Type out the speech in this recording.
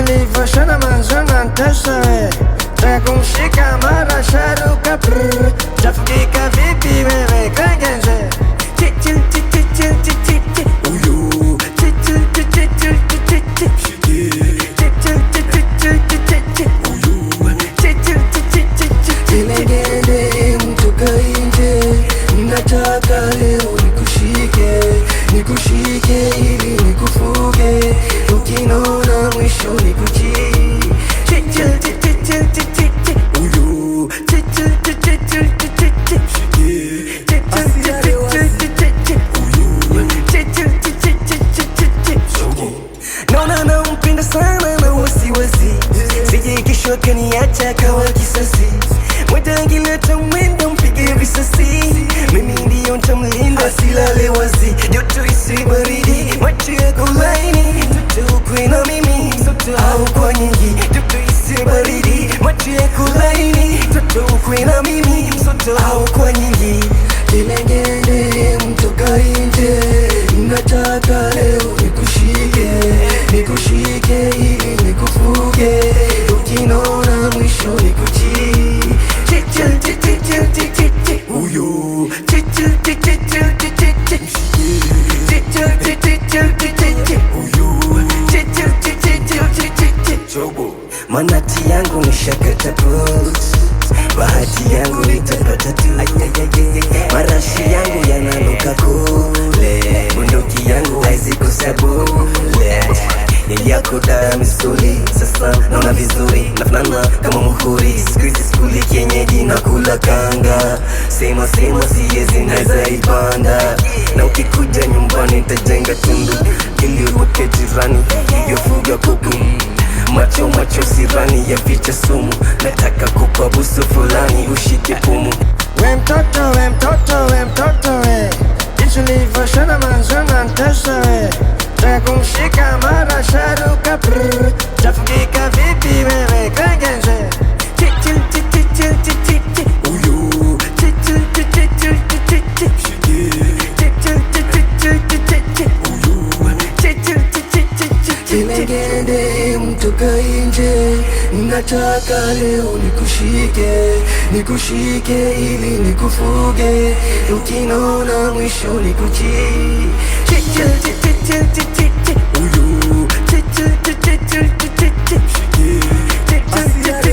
Ulivyoshona manzona ntesa we, taka kumshika mara sharuka brr. Tafugika vipi wewe kangenje? Chi chi chi chi chi chi chi chi. Uyu. Chi chi chi chi chi chi chi chi. Chi chi chi chi chi chi chi chi. Uyu. Chi chi chi chi chi chi chi. Nilegele mtoka nje, nataka leo nikushike, nikushike ili nikufuge, ukinona mwisho nikuchii. Chi chi chi chi chi chi chi chi. Uyu. Chi chi chi chi chi chi chi chi. Chi chi chi chi chi chi chi chi. Uyu. Chi chi chi chi chi chi chi chi. Naona nampenda sana na wasiwasi, sije kesho akaniacha kawa kisasi. Mwetangileta mwendo mpige risasi, mimi ndiyo ntamlinda asilale wazi, joto isi baridi, macho yako laini, mtoto ukwe na mimi, mtoto au kwa nyingi, joto isi baridi, macho yako laini, mtoto ukwe na mimi, mtoto au kwa nyingi. Nilegele mtoka nje, nataka leo nikushike, nikushike ili nikufuge, ukinona mwisho nikuchii. Chi chi chi chi chi chi chi chi. Uyu. Chi chi chi chi chi chi chi chi. Chi chi chi chi chi chi chi chi. Uyu. Chi chi chi chi chi chi chi chi. Manati yangu ni shakata boots, bahati yangu nitapata tu, marashi yangu yananuka kule, bunduki yangu haizikosa bullet yako daya misuli, sasa naona vizuri, nafanana kama muhuri. Siku hizi skuli kienyeji na kula kanga, sema sema siezi naweza ipanda, na ukikuja nyumbani nitajenga tundu ili uruke jirani yofuga kuku macho macho sirani ya ficha sumu, nataka kupa busu fulani ushike pumu. We mtoto we mtoto we mtoto we, jinsi ulivyoshona manzona ntesa we, taka kumshika mara sharuka brr. Tafugika vipi wewe kangenje? Chi chi chi chi chi chi chi chi. Uyu. Chi chi chi chi chi chi chi chi. Chi chi chi chi chi chi chi chi. Uyu. Chi chi chi chi chi chi chi chi. Nilegele mtoka nje, nataka leo nikushike, nikushike ili nikufuge, ukinona mwisho nikuchii. Chi chi chi chi chi chi chi chi. Uyu. Chi chi chi chi chi chi chi chi. Chi chi chi